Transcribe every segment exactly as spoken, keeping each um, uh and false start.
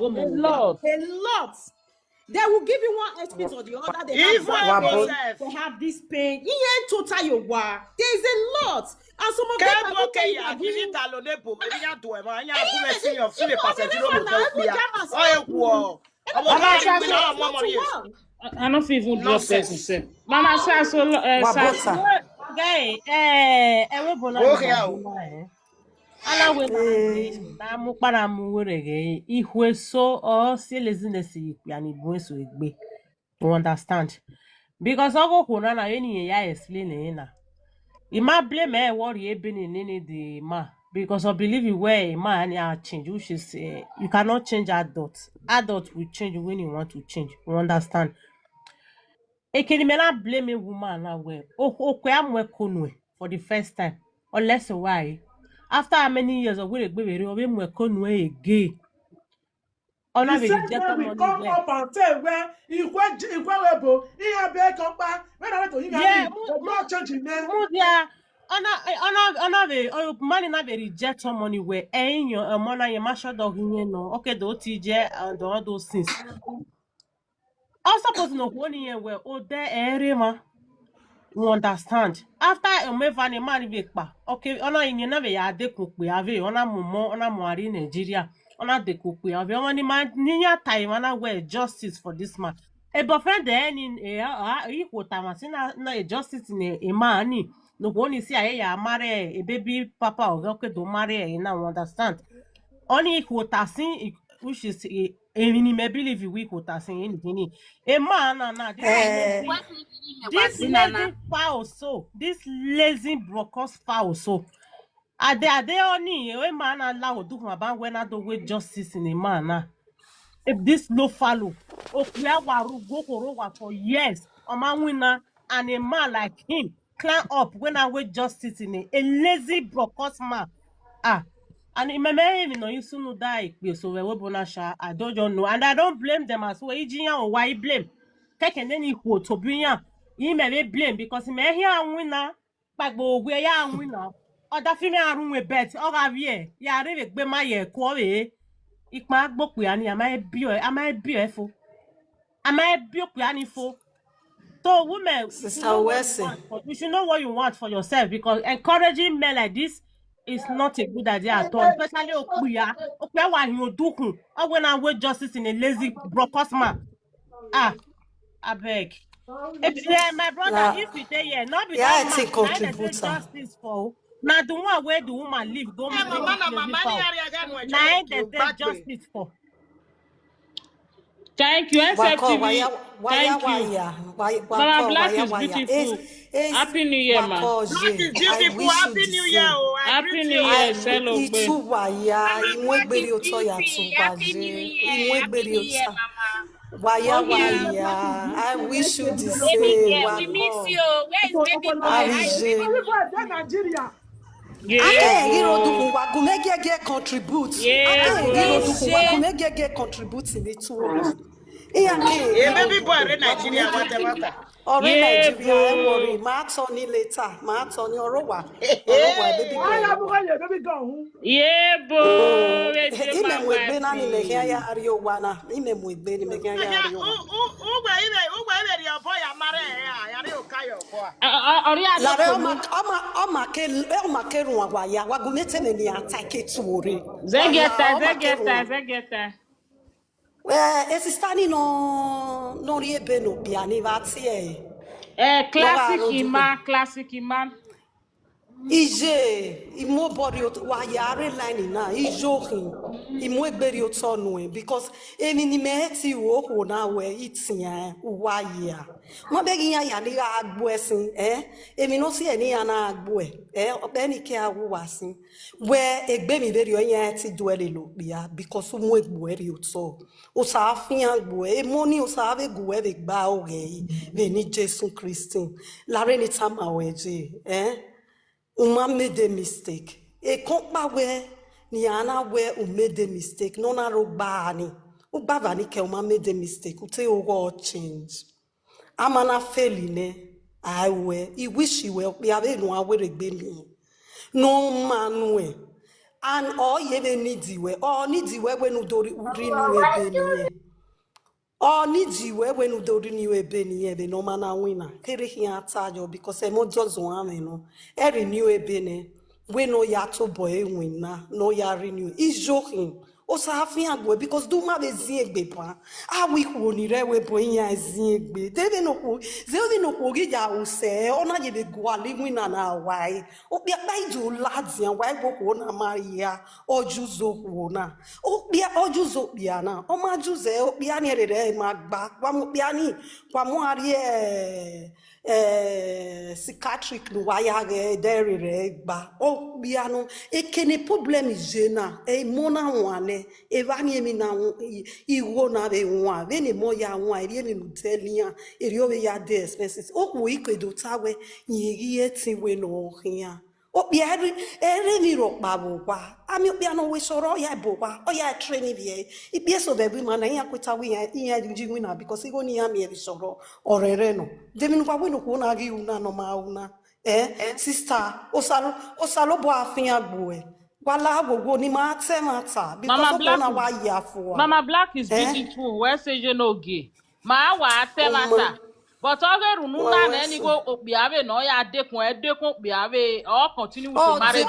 Roman, Roman. A lot. A lot. They will give you one excuse or the other. They Even have, Ebo violence, sef. They have this pain. Iye total your wa. There is a lot. And some of them are Kebo okay. ke ya Agree. Gini ta lo nebo. Ebi ya do ema anya akume senior file Even passenger other mo to people ya. that Oh, ewo. Àwọn Àwọn ọmọ aṣáájú ìgbìmọ̀ àwọn ọmọ mi. One. I, I no fit even drop person sef. Mama Sa, so uh, Sa, guy, eh, eh, we bona. Okay, na mu kpara mu were ge ihwe so o si laziness ikpe ani bu eso egbe. You understand? Because ogo kona na any ya explain na. Ima blame e worry e bene nene the man because I believe you where a man ya change, which is uh, you cannot change adult. Adult will change when you want to change. You understand? Ekenimela blame a woman now where okwe amwe konwe for the first time. Unless why? After how many years of we gbebere obe mwe konwe again? Ona be reject money. Come up and say where ikwe ikwe webo ihe be come back. When I to him yeah, not change him name. Mudia ona ona ona be oh, money na be reject money where eh your money your masha dog no. Okay, do T J and all those things. All suppose no one year where oh there ere ma. You understand? After a mevani man be kpa. Okay, ona inye na be ya de kukpe ave ona mumo ona muari Nigeria. Ona de kukpe ave ona ni man niya time ana where justice for this man. A boyfriend there ni eh ah equal time as na na justice ni a man ni no go ni si aye ya marry a baby papa or okay do marry e na understand. Only equal tasin which is a a mini me believe we equal tasin in gini. A man na na this Eh. This lazy fowl so, this lazy brokos fowl so. Ade ade oni e man na la odu fun aban when I do with justice in a man na. If this no follow, okuya waru go koro wa for years. O ma win na and a man like him climb up when I wait justice in a, a lazy brokos man. Ah, and in my memory, no, you soon die. So we will bonasha. I don't just know, and I don't blame them as well. Ijiyan or why blame? Take and then equal to be he may be blame because he may hear and win now. But go where ya and win now. Other female and win bet. Or have ye. Ya really be my year. Quarry. Ikma gbokwe ani am I be am I beautiful? Am I beautiful ani fo? So women, you Sister should know what you Wese. Want for, you should know what you want for yourself because encouraging men like this is not a good idea at all. Especially Okuya. Okuya wa hin odukun. Ogwe na wait justice in a lazy brokos man. Ah, I beg. If yeah, my brother, Nah, if you dey here, not be yeah, that I man, think na him dey say contributor. Justice for. Na the one where the woman live go Yeah, make mama, na this mama, fowl. Area guy, no, Na him dey you say back me. Justice for. Thank you, Wako S F T V. Waya, waya, Thank you. Waya, waya, Mama wako, Black waya, is waya. Beautiful. Is, is, Happy New Year, ma. Wako, Black is beautiful. I wish Happy you the New Year, same. Oh, I Happy greet New you. Year, I, Selo Gbe. Itu waya, Mama Black is imwegberi oto ya beautiful. Happy New Year. Imwegberi Happy New Year, oto. Mama. Waya, Oh, yeah. Waya. I wish you the Baby same. Girl, we miss Wako. You. Where is baby boy? How is Arije. Baby boy? Nigeria. Yeah, Ake, bro. Hiro dugu wa gumegege contribute. Yeah, Ake, bro. Hiro dugu wa gumegege contribute in it too. Iya ke. Yeah, baby boy, re Nigeria, wata, wata. Ore Yeah, Nigeria, eh, bro. Worry. Ma tọ ni later. Ma tọ ni oro wa. Oro wa, baby boy. Aya, mo ka ye, baby girl. Yeah, bro. Oh, Rejo ime ma mo egbe na ni me wife. Ke ya ri o wa na. Ime mo egbe ni me ke ya ri o wa. U, u, u gbe ime, u gbe ime ri obo ya mare ya, ya ri o ka yo obo a. A, a, ori a Lare to ọma, ọma, ọma ke, ọma ke run wa ya, wa gu mete me ni attack it wori. Zegeta, Wa ya, ọma ke zegeta, run. Zegeta. Eh, e sister ni no, no ri ebe no bi ani va ti e. Eh, Wa classic ro du. Ima, classic ima. Ije, imo body ot-, wa ya re line na, ijo hin, imo egberi oto nu e, because emi ni me ti wo ho na we iti e, wa ya. Mo be gi ya ya ni ga agbo esin, eh? Emi no si e ni ya na agbo e, eh? Obe ni ke awu wa sin. We egbe mi beri o ya ti duele lo bia, because umo egbo eri oto. O sa afian gbo e, mo ni o sa ave gu e ve gba o ge, ve ni Jesu Christi. La re ni tama we je, eh? Uma made a mistake. E kon pa we, ni ana we u made a mistake. No na ro gba ni. U gba va ni ke uma made a mistake. U te o go change. Ama na fail ne. Ai we. I wish we. Ya ve no a we re gbe mi. No manu e. And o ye ve need we. O need we we nu do ri, ri nu e be ni e. O need we we nu do ri ni e be ni e be no mana wina. Kere hi ata yo because e mo jo zo ame no. E ri ni e be ne. We no ya to boy wina. No ya ri ni. Ijo hin. Osa afian gwe because do ma be zin egbe pa. A wi kwo ni re we bo yin zin egbe. De de no kwo, ze de no kwo gi ya o se, ona ye be gwa li wi na na wai. O bi pa ijo la zin wai gwo kwo na ma ya. Oju zo kwo na. O bi oju zo bi na. O ma ju ze o bi ani re re ma gba. Wa mu bi ani. Wa mu ari e eh, psychiatric no wa ya ge de re re gba. O bi anu e kene problem je na e mo na wan le e ba ni emi na wan i wo na be wan be ni mo ya wan e ri emi no tell yan e ri o be ya de expenses o ku i ke do ta we yin ri e ti we no hian. Okpia eri eri mi ro pa bo kwa. Ami okpia no we soro ya bo kwa. O ya training bi e. Ipi eso be bi mana ya kweta wi ya ya ji wi na because igo ni ya mi e soro. Orere no. De mi kwa we no ku na gi una no ma una. Eh, sister, osalo osalo bo afin agbo e. Wala agbo ni ma te ma ta because Mama Black, na wa ya fo. Mama Black is beautiful. Where say you no gay? Ma wa te ma ta. But oge runu na na ni go okpiave no ya dekun e dekun okpiave or continue with the marriage.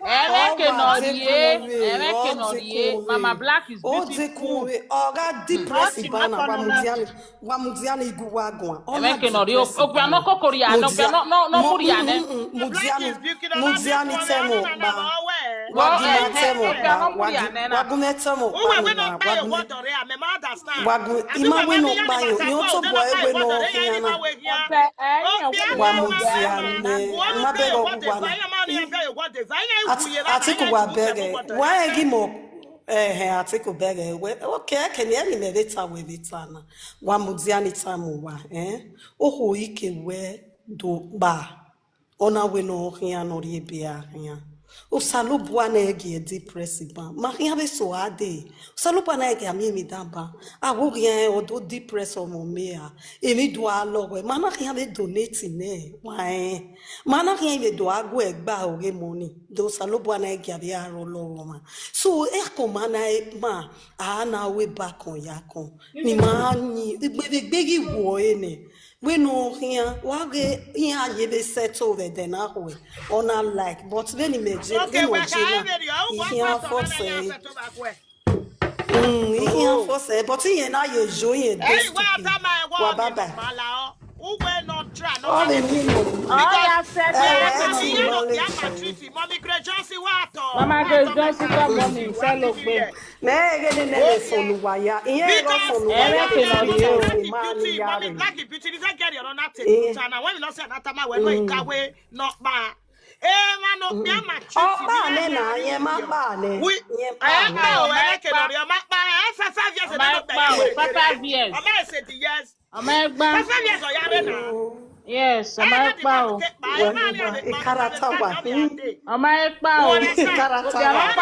Ere ke no rie, ere ke no rie. Mama Black is beautiful. Oga depress bana wa mudiani, wa mudiani igu wa gwa. Ere ke no rie. Okpiamo kokori ya no no no no muri ya ne. Mudiani, mudiani temo ba. Wagi na temo ba. Wagi na temo ba. Wagu ima we no kpa yo ni o to bo egbe no hiana. Wa mu dia ne ma be go ku wa na. Atiku wa bege wa egi mo. Eh eh, Atiku bege we. Okay, ke ni emi me beta we beta na. Wa mu dia ni tamu wa eh. Oho ike we do ba. Ona we no hian no ri ebe a hian. Osalobua na egi e depress ba. Ma hian be so ade. Osalobua na egi ami mi dan ba. A wo hian e odo depress omo me a. Emi do a lo we. Ma na hian be donate ne. Wa e. Ma na hian be do a gwe gba oge money. Do Osalobua na egi abi a ro lo wo ma. So e ko ma na e ma. A na we ba kon ya kon. Ni ma ni gbe gbe gi wo e ne. We no hian wa ge hian ye be settle we de na ho e. Ona like but we ni me je we no je na. Hian for say. Mm, hian for say but hian na ye jo hian dey stupid. Wa baba. All the meaning. Because we are coming here, we are maltreating. Mommy Grace Johnson, what? Mama Grace Johnson, come on in. Sell up. Me ege ne ne le fonu wa ya. Iye ro fonu wa ya. Ere ke no ri o. Beauty, mommy, black beauty. This girl you don't have to do. China. When you not say another man, when we kawe not ba. Eh, man, no, me ma treat. Oh, ba ne na ye ma ba ne. We ye ba ne. Oh, ere ke no ri ma ba. Eh, five years ago, five years. Mama said yes. Ọmọ ẹgbà. Five years or yare na. Yes, ọmọ ẹgbà o. Ìkarata wà. Ọmọ ẹgbà o. Ìkarata wà.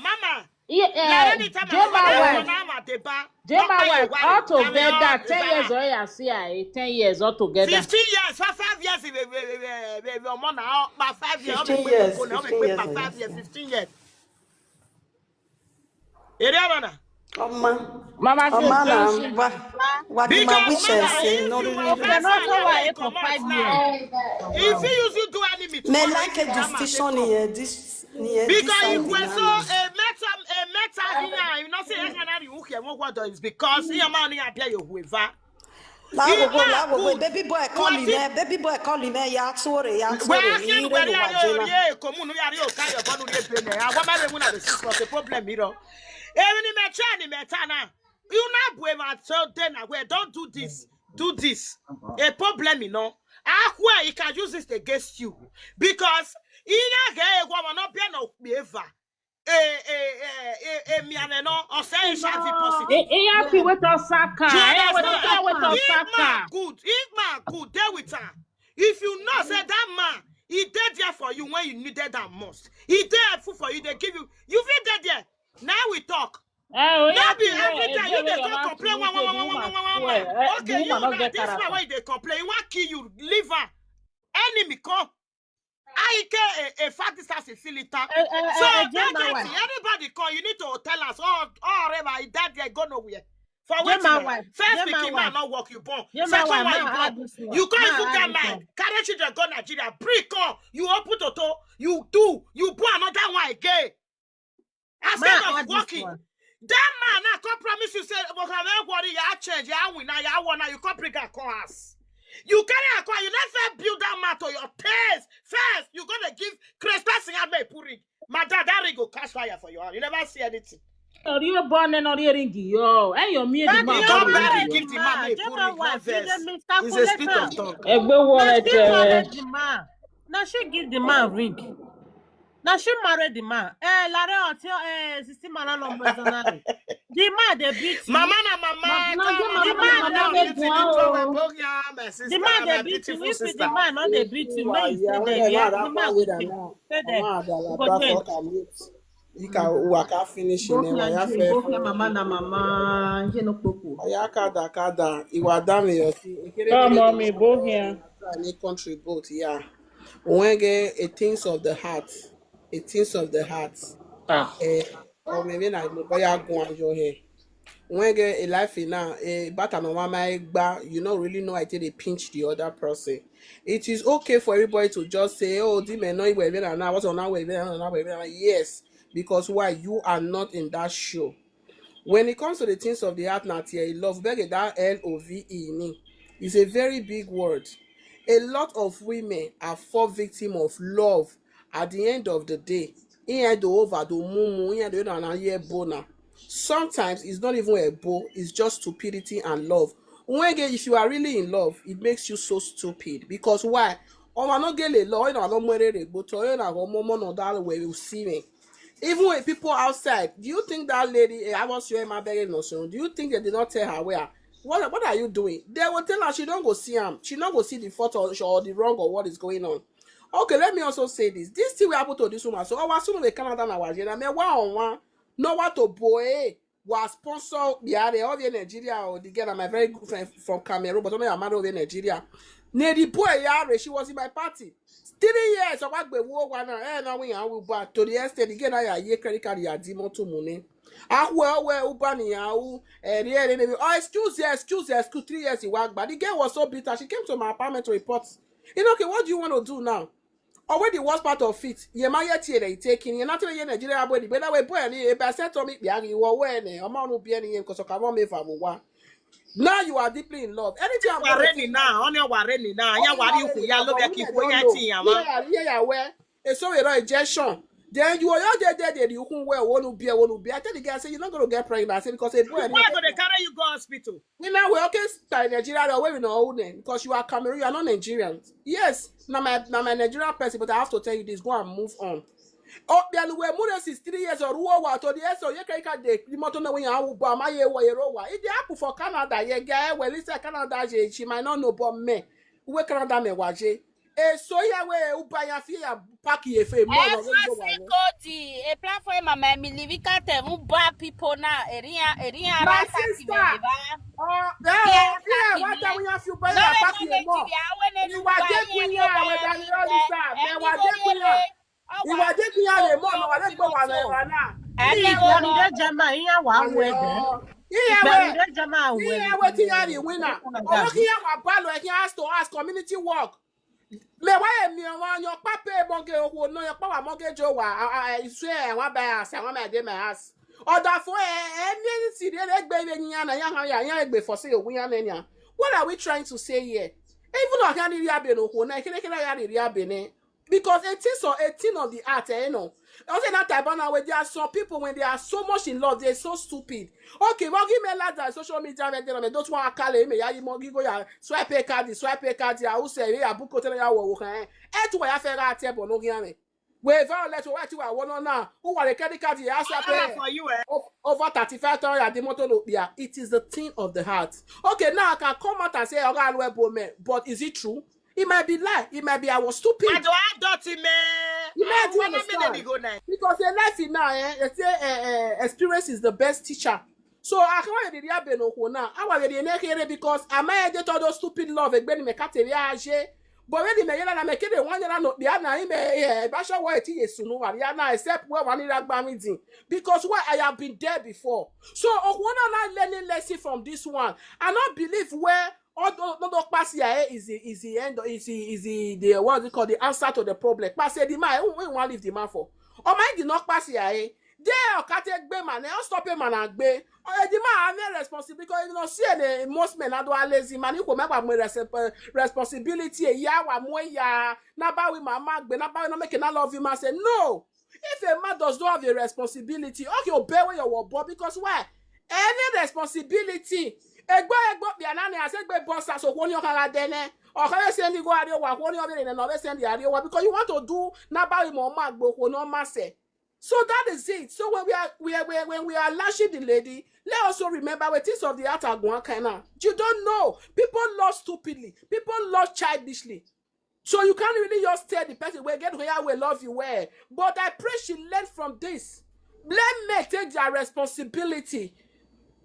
Mama. Jema wife. Jema wife. All together, ten years or ya see I, ten years all together. Fifteen years, five, five years, ọmọ na, five years. Fifteen years, fifteen years. Fifteen years. Ere ọ̀rọ̀ na. Ọmọ. Mama Ọmọ na Johnson. Wa wa di ma Because wish mama, ẹ say if no you really. Are Ọ̀pẹ náà tó wà yìí for five years. If you use you do any meeting, Me like a distinction here this here this Because side you were so now. A matter a matter here, you know say I can't have you here. What what is because here man here be you whoever. Lagogo, lagogo, baby boy calling me, baby boy calling me, ya tsore, ya tsore, ire no wa jena. Ye, komu no yari o kayo bonu ye bene. Awa ma be muna be six months, a problem, you know. Even in my chain, in my tana. You na bue ma so then I will don't do this, do this. A problem, you know. Akwa, he can use this against you. Because he na get a woman not be no favor. Eh, eh, eh, eh, eh, me and no, or say H I V positive. Ihe a ka iweta ọsọ aka. Do you understand? Ihe a ka iweta ọsọ aka. If man good, if man good, dey with her. If you know say that man, he dey there for you when you needed am most. He dey helpful for you, they give you. You fit dey there. Now we talk. Eh, oh, yeah, no be every time you dey come complain. One, one, one, one, one, one, one. Okay, you na this man wey dey complain, he wan kill you, leave her. Enemy come. I K a, a fat distance in Filita. So that kind thing, anybody call, you need to tell us. Oh, oh, Rema, he died there, go nowhere. For what? First pikin man not work, you born. Second one, you born. You can't even get married. Carry children, go Nigeria. Bring come. You open toto. You do. You born another one again. Instead of working, that man now come promise you say, "But can I worry? You change, you win, now you want, now you come bring her come house." You carry her come, you never build that man to your taste. First, you gonna give Chris person and me put ring. My dad, that ring go catch fire for your hand. You never see anything. Or you born and or you ring yo. Hey, your me the man. You come bury give the man, me put ring. It's a spit of tongue. Egbe wo na she married the man. Now she give the man ring. Now she married the man. Eh, Lare Otio, eh, Sisi Mala no mercenary. The man they beat you. Mama na mama. The man they beat you. If the man not they beat you, man, you stay there. Yeah, the man beat you. Stay there. Go there. Ika waka finish in there. Mama na mama. You no popo. Oya kada kada. Iwa dami yo. Come on, me go here. Any contribute, yeah. Wenge, a things of the heart. A things of the heart. Ah. Eh, or maybe na mo boya go and your hair. Wenge, a life in now, a bata no mama egba, you no really know I take they pinch the other person. It is okay for everybody to just say, "Oh, the men no even now, what's on our way, now, now, now." Yes, because why? You are not in that show. When it comes to the things of the heart, not here, love, beg that L O V E ni. It's a very big word. A lot of women are fall victim of love at the end of the day. Ihe do over do mumu, ihe do na na ye bona. Sometimes it's not even a bo, it's just stupidity and love. Wenge, if you are really in love, it makes you so stupid. Because why? Ọmọ no get a law, you know, no more re gboto, you know, ọmọ no that way you see me. Even with people outside, do you think that lady, eh, I was your my begging no so? Do you think they did not tell her where? What, what are you doing? They will tell her she don't go see him. She not go see the fault or, or the wrong or what is going on. Okay, let me also say this. This thing will happen to this woman. So our son of Canada now was here. Me one on one. No what to boy was sponsor Biare over Nigeria or the girl, my very good friend from Cameroon, but only a man over Nigeria. Ne the boy Yare, she was in my party. Three years of what we were one, eh, now we are we back to the extent again. I ye credit card ya dimo to money. Ah, well, well, ubani ya u, eh, re, re, re, oh, excuse, excuse, excuse. Three years he walked, but the girl was so bitter. She came to my apartment to report. You know, okay, what do you want to do now? Or when the worst part of it, ye ma ye tie they taking, ye not ye Nigeria boy, the better way boy, and he, eh, be said to me, "Be angry, you are when, eh, I'm on be any, because I can't make for one." Now you are deeply in love. Anything I'm gonna wareni take now, on your wareni now. Ya Only wari wareni ku ya now, lo but be ki women ku don't ya know. Ti ya wa. Yeah, yeah, yeah, where? A so you know injection. Then you are there, there, there, you can wear one be, one be. I tell the guy, I say, "You're not gonna get pregnant." I say, "Because a boy, why go they carry you go hospital?" You know, we okay style Nigeria the way we know own name because you are Cameroon, you are not Nigerian. Yes, now my now my Nigerian person, but I have to tell you this, go and move on. Oh, then we more than three years or who are to the so you can the motor no when you are Obama ye wa ye rowa. It happen for Canada, ye guy well it's Canada, she, she might not know but me. We Canada me waje. Eh, so ya we uba ya fi ya pack ye fe mo no go wa. Kodi, a plan for mama Emily we can't even bar people now. Eria eria. My sister. Oh, yeah, yeah, what are we have you buy a pack ye mo? You are there kunya, we are there all this time. Me wa there kunya. You are there kunya le mo, no wa there go wa na wa na. Ani go de jama iya wa we de. Iya we. De jama we. Iya we ti ya ri winner. Omo ki ya wa ba lo e ki ask to ask community work. Me wa e mi wa yan pa pe mortgage owo na, yan pa wa mortgage o wa. I swear wa buy house, I want my day my house. Order for e, e ni si re re gbe re ni ya na ya ha ya ya gbe for say ogun ya na nya. What are we trying to say here? Even though I can't really have been owo na, kile kile ya really have been. Because a thing so a thing of the heart, eh, you know. Also, not that but now there are some people when they are so much in love, they're so stupid. Okay, well, give me like that social media, and then don't want to call me. Yeah, you more go ya swipe a card, swipe a card. Yeah, who say yeah, book hotel ya wo kan. E tu wa ya fe ra te bo no gi ame. We violate what you are one now. Who are the credit card you ask for you, eh? Over thirty-five thousand at the motor no yeah. It is the thing of the heart. Okay, now I can come out and say, "Oh, God, we bo me." But is it true? It might be lie. It might be I was stupid. I do I dirty man. You might do understand. Because a life in now, eh, they say eh, eh, experience is the best teacher. So I can't really be no now. I was really here because I might get all those stupid love. But when the me yela na me kede one yela no dia na ime eh ba sha wa ti yesu no wa ya na except we wa ni ragba mi din because why I have been there before. So okwana na learning lesson from this one. I not believe where all the no no pass here is the is the end is the is the the what is it called, the answer to the problem. Pass the man who who want leave the man for. Oh my did not pass here. They okate gbe man, they don't stop him man and gbe. Eh, the man have a responsibility because you know see any most men are do lazy man. You come up with responsibility. Yeah, wa mo ya. Na ba we mama gbe. Na ba we no make na love you man say no. If a man does not have a responsibility, okay, obey where you were born because why? Any responsibility. Egbo egbo bi anani ase gbe boss aso kwoni okara dene. Okara send go arewa kwoni obere na no send arewa because you want to do na ba we mama gbe kwoni o ma say. So that is it. So when we are we are we are- when we are lashing the lady, let us also remember when things of the heart are going kind of. You don't know. People love stupidly. People love childishly. So you can't really just tell the person we get where we love you well. But I pray she learned from this. Let men take their responsibility.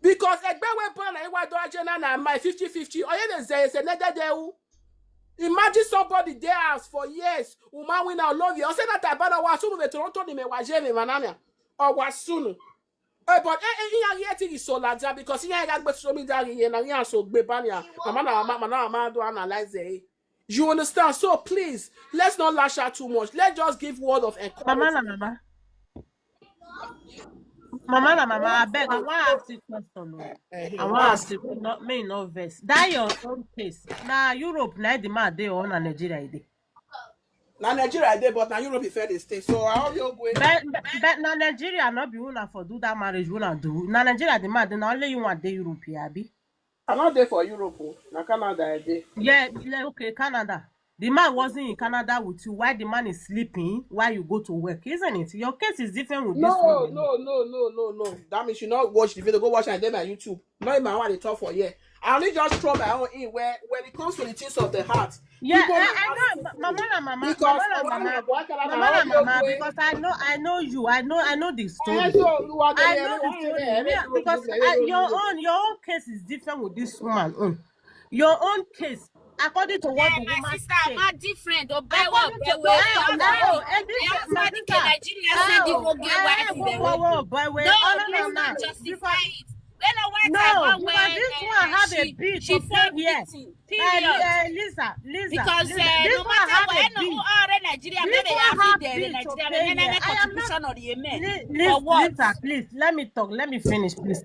Because egbe we born na iwa do ajena na my fifty fifty. Oye de ze se ne dede u. Imagine somebody there house for years. Uma we now love you. I say that I bana wa sunu ve Toronto ni me wa je me mananya. Or wa sunu. Eh, but eh, eh, iya yeti is so larger because iya ga gbe so mi da ye na iya so gbe banya. Mama na mama na mama do analyze eh. You understand? So please, let's not lash out too much. Let's just give word of encouragement. Mama na mama. Mama na mama, I beg. I want to ask you a question. Oh. I want to ask you. Not me, no verse. That your own case. Now Europe, now the man they on Nigeria. They. Na Nigeria dey, but na Europe e fair dey stay. So I hope you go. But but na Nigeria not be una for do that marriage una do. Na Nigeria the man, na only you want the Europe here, abi? I not there for Europe. Oh. Na Canada I dey. Yeah, yeah, okay, Canada. The man wasn't in Canada with you. Why the man is sleeping? Why you go to work? Isn't it? Your case is different with this No, one. no, no, no, no, no. That means you not watch the video. Go watch and then my YouTube. Not in my one they talk for here. I only just throw my own in where when it comes to the things of the heart. Yeah, people I, will I ask know, me. Mama na Mama, Because Mama na I Mama, want to Mama na Mama, because I know, I know you, I know, I know the story. I know the story. Yeah, because I, your own, your own case is different with this woman own. Your own case, according to what the My woman sister, said. I'm different. Oh, by what? According to Well, what, well, oh, eh, this they is are my studying sister. Nigeria, say the Oh, eh, wife in whoa, the whoa, room. whoa, but wait, No, oh, no, let's no, not no. justify Because it. When I want No, I want because when this eh, one have a she, bill she to fall pay here. victim. Eh, Period. eh, Lisa, Lisa, Because Lisa, uh, this no one matter have what, a I know bill. who are Nigeria, This maybe one I have fit there bill in to Nigeria, pay maybe here. any I am not. contribution or the amen. Li- Lis- For what? Lisa, please let me talk. Let me finish, please.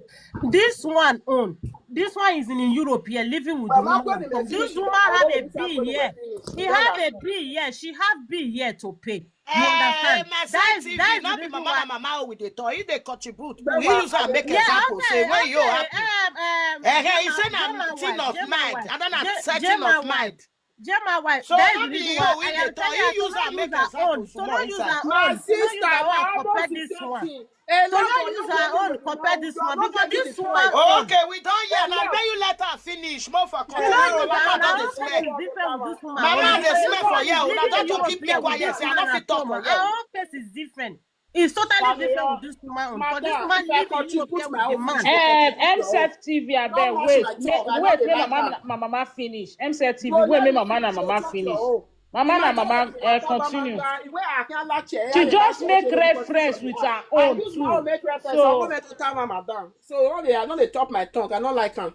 This one own. This one is in Europe here, living with the Mama, woman. when they This finish, woman I have will a decide bill when they here. finish. He When have I- a bill here. She have bill here to pay. You Eh, understand? my That side is T V, that is not the be reason mama why. Na Mama with the toy. If they contribute, Mama, we use and make Yeah, example. okay, Say when you okay, happy. Um, um, Eh, eh, he Gemma- say na Gemma thing wife, of Gemma mind. wife, I don't know Ge- setting Gemma of mind. Gemma wife. So That no is the be reason you why with I the am toy. telling You you, use don't and make use her example own. for So no more use inside. her My own. So no use sister, her I own almost compare the this same one. thing. A So lot no of use them her don't own know. compare this You are one not because getting this the woman point. own. Okay, we don't hear. Now Enough. when you let her finish, more for So continue. no Your use her mama own. don Her dey own smell. is different with this woman Mama own. dey smell for here. Una don to keep me quiet. Say I no fit talk for Her here. Own case is different. It's totally different with this woman own. But this Madam, woman if I living in Europe contribute here my with the own man. finish, Um, M S F T V, I Don't beg, mash wait, my make, talk. I wait, no dey make like mama, that. ma- mama finish. M S F T V, No, wait, let make me mama na finish. Mama Talk finish. your own. Mama na If I Mama, talk uh, about continue. Mama, where I can't latch here, She I just can't make latch here. reference with her I own use too. my own make reference. I So, want to tell Mama down. So all the I know they top my tongue. I don't like her.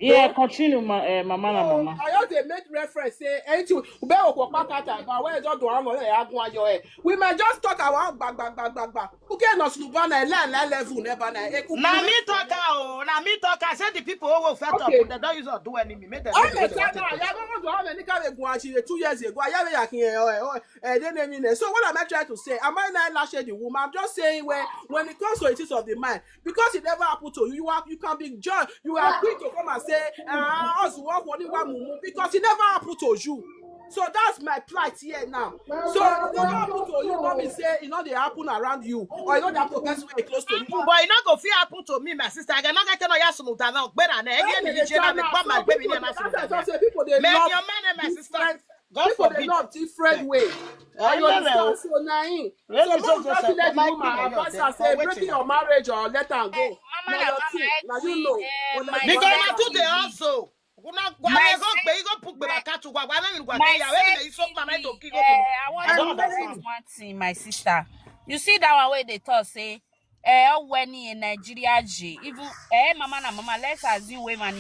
yeah, So continue, ma, uh, Mama na so Mama. I just dey make reference say anything. Ube okwo kpakata, but where is all the one where I go on your head? We might just talk our own bag bag bag bag bag. Okay, no slow down, line line level never na. Na me talk her o. Na me talk her. Say the people who will fed up, Okay. They don't use or do enemy. Make them I make the may way they say want now, to. I don't know how many kind of go and she two years ago. I have a eh, eh, they name me. So what am I trying to say? Am I not lashing the woman? I'm just saying when when it comes to it is of the mind, because it never happened to you. You are you can be judged. You are quick to come and say, ah, us work for the one mumu because it never happened to you. So that's my plight here now. So it never happened to you. Don't be say it not they happen around you or you not happen to person wey close to you. But e no go fit happen to me, my sister. I cannot get no yasunu down now. Better na any any That's jena me why come and baby ni people na that's why I sunu. say people they Me love your man and my sister. different God people they forbid. love different way. I And you know understand? now. So now, eh, Let so me don't just just say, let the my woman people, advise they her are say waiting. Breaking your marriage or let her go. Mama Now na your mama thing. Now you see, know. eh, But my now you Because want na that. Too dey also. Una gwa My me go gbe go put gbe back to gwa gwa me gwa My ya we me so mama to kigo. Eh, I want to say one thing, my sister. You see that one where they talk say, eh, when in Nigeria, G, even eh, mama na mama, let's assume women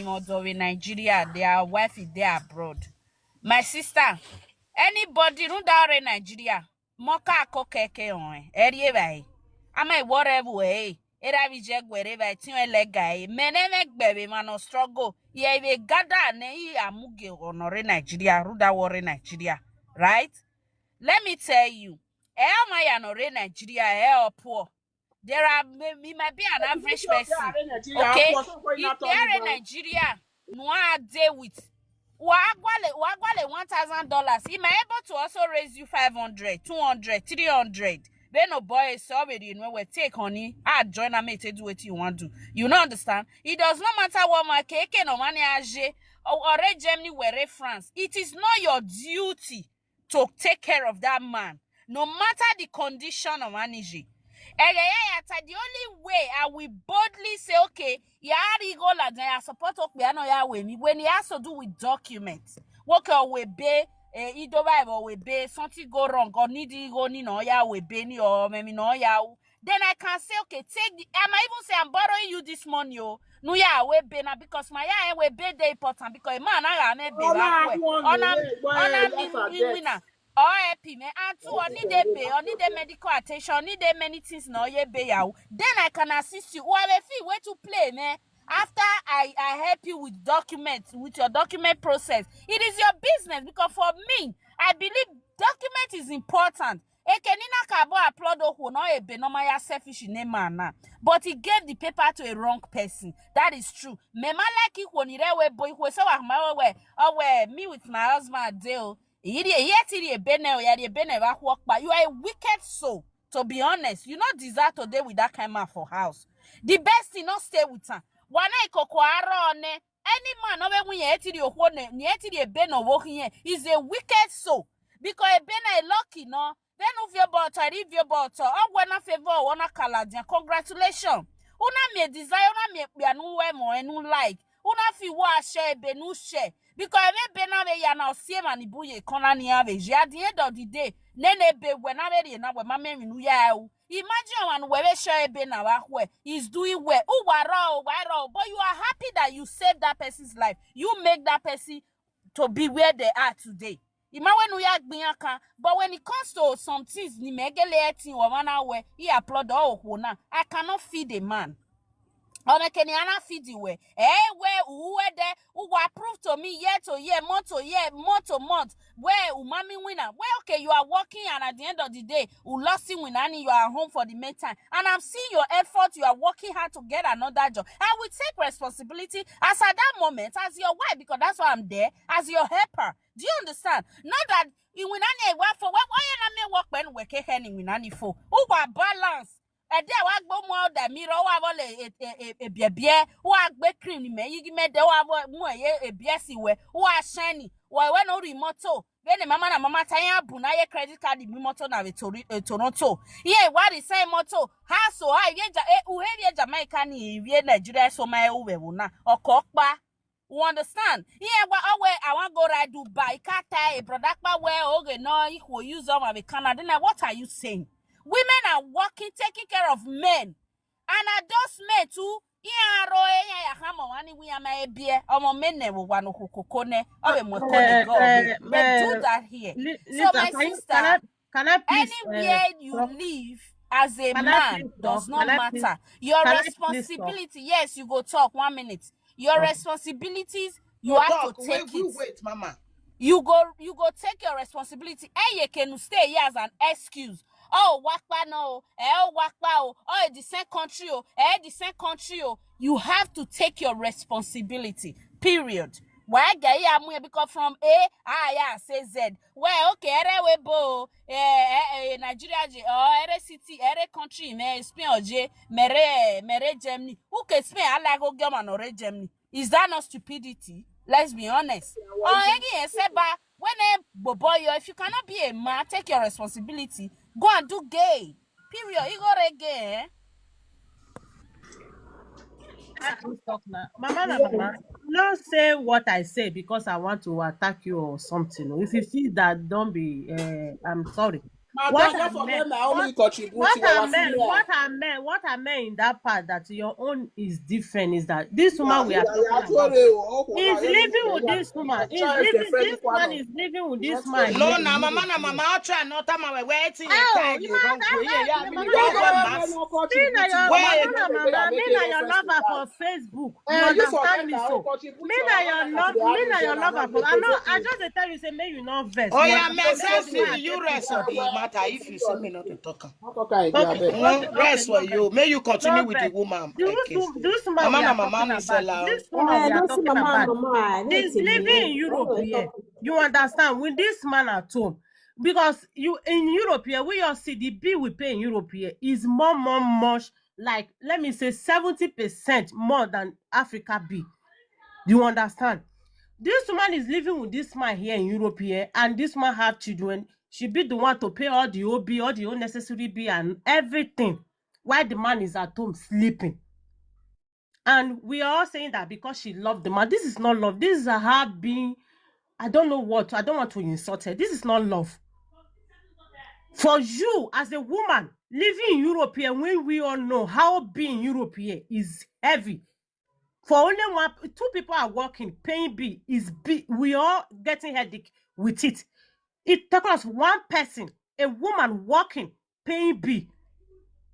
in Nigeria, their wife is there abroad. My sister, anybody run down in Nigeria, moka ko keke on, eh, eri e bai. Ama iwore bu e. Era bi je gwere ba ti o elega e. Mene me gbe be ma no struggle. Ye be gada ne i amuge onore Nigeria, ruda wore Nigeria, right? Let me tell you, e o ma ya no re Nigeria, e o poor. There are, it might be an average person. Okay? If they are in Nigeria, no, I deal with. Wagwale, wagwale one thousand dollars. He might able to also raise you five hundred, two hundred, three hundred. They no boy, so we, you know, we take honey. I join and make do what you want to. You know, understand? It does not matter what my cake no money aje or or Germany where France. It is not your duty to take care of that man, no matter the condition of energy. Egeyeyata, the only way I will boldly say, okay, yari go la then I support okpe ano ya we me when he has to do with documents. Woke or we be eh, idoba or we be something go wrong or need go ni no ya we be ni or me no ya u. Then I can say, okay, take the, I might even say I'm borrowing you this money, oh. No, yeah, we be na because my yeah, we be dey important because man I am be that way. On am in winner. Or help him, eh? And two, I need a pay, I need a medical attention, I need a many things, no, ye pay out. Then I can assist you. Who have a fee where to play, man? After I, I help you with documents, with your document process, it is your business because for me, I believe document is important. Ekenina kabo applaud ohu no ebe no maya selfish in a man na. But he gave the paper to a wrong person. That is true. Me ma like ikwo ni re we boy ikwo so wa ma we we. Oh we me with my husband dey o. Yiri ye ti ri ebe na o ya ri ebe na wa kwo pa. You are a wicked soul. To be honest, you not deserve to dey with that kind man for house. The best thing not stay with her. Wana ikoko aro ne. Any man no we ye ti ri okwo ne ni ti ri ebe no wo here is a wicked soul. Because ebe na a lucky no. Then uvio boto, ivio boto. Oh, when I favor, wanna Canadian. Congratulations. Una me desire, una me pianu we mo enu like. Una fi wa share ebe nu share. Because ebe be na we ya na o sie man ibu ye kona ni ave je. At the end of the day, nene be we na we na we ma me nu ya u. Imagine one we we share ebe na wa we is doing well. U wa ro, wa ro. But you are happy that you saved that person's life. You make that person to be where they are today. Ima when we are gbinyaka, but when it comes to some things, ni megele eti or man away, he applaud oh na. I cannot feed a man. Or make any ana feed the way. Eh, where who were there who were prove to me year to year, month to year, month to month. Where umami winner? Well, okay, you are working, and at the end of the day, you lost him winner, and you are home for the main time. And I'm seeing your effort. You are working hard to get another job. I will take responsibility as at that moment as your wife because that's why I'm there as your helper. Do you understand? Not that in winani wa for what why na me work when we ke hen in winani for. Who are balance? E de wa gbo mo da mi ro wa vole e e e bie bie wa gbe cream ni me yigi me de wa vo mo e e bie si we wa shiny wa we no remoto. Bene mama na mama ta ya bu na ye credit card mi moto na we tori e Toronto. Ye wa ri sai moto ha so ha ye ja e u he ye Jamaica ni ye Nigeria so ma e u we wo na oko pa. You understand? Here, wa owe, I want go ride Dubai, Qatar, a brother, pa where, okay, no, he will use of a Canada. Now, what are you saying? Women are working, taking care of men, and are those men too? Iya ro eya ya hamo wani wi ama ebie omo men ne wo wano kokoko ne obe mo kone go obe. They do that here. So my sister, can I please, anywhere you live as a man does not matter. Your responsibility, yes, you go talk one minute. Your responsibilities, you have to take it. Wait, mama. You go, you go take your responsibility. Eye kenu stay here as an excuse. Oh, wakpa no, eh, oh, wakpa oh, oh, the same country oh, eh, the same country oh. You have to take your responsibility. Period. Why guy ya mu because from A, ah, yeah, say Z. Well, okay, ere we bo, eh, eh, eh, Nigeria je, oh, ere city, ere country, me Spain or je, mere, mere Germany. Who can Spain? I like go German or Germany. Is that not stupidity? Let's be honest. Oh, any seba when a boboyo, if you cannot be a man, take your responsibility. Go and do gay. Period. You go reggae. Eh? Mama, na mama, not say what I say because I want to attack you or something. If you feel that, don't be. Uh, I'm sorry. Madam, don't forget na only contribute to our senior. What I meant, what I meant in that part that your own is different is that this woman we are talking about is living with this woman. Is living, this man is living with this man. No, na mama, na mama. I'll try not to my way. Wetin you tell you wrong way. Yeah, yeah, me, me na your mama, me na your lover for Facebook. You understand me so? Me na your love, me na your lover for. I know. I just dey tell you say make you no vex. Oh yeah, me say you rest on the matter if you see me not to talk. Rest for you. May you continue with the woman. This woman we are talking about. She's living in Europe here. You understand? With this man at home. Because you in Europe here, we all see the bill we pay in Europe here is more, more, much like, let me say, seventy percent more than Africa bill. You understand? This woman is living with this man here in Europe here, and this man have children. She be the one to pay all the O B, all the unnecessary bill and everything, while the man is at home sleeping. And we are all saying that because she loved the man. This is not love. This is her being, I don't know what. I don't want to insult her. This is not love. For you, as a woman living in Europe here, when we all know how being in Europe here is heavy. For only one, two people are working, paying bill is big. We all getting headache with it. It took us one person, a woman working, paying bill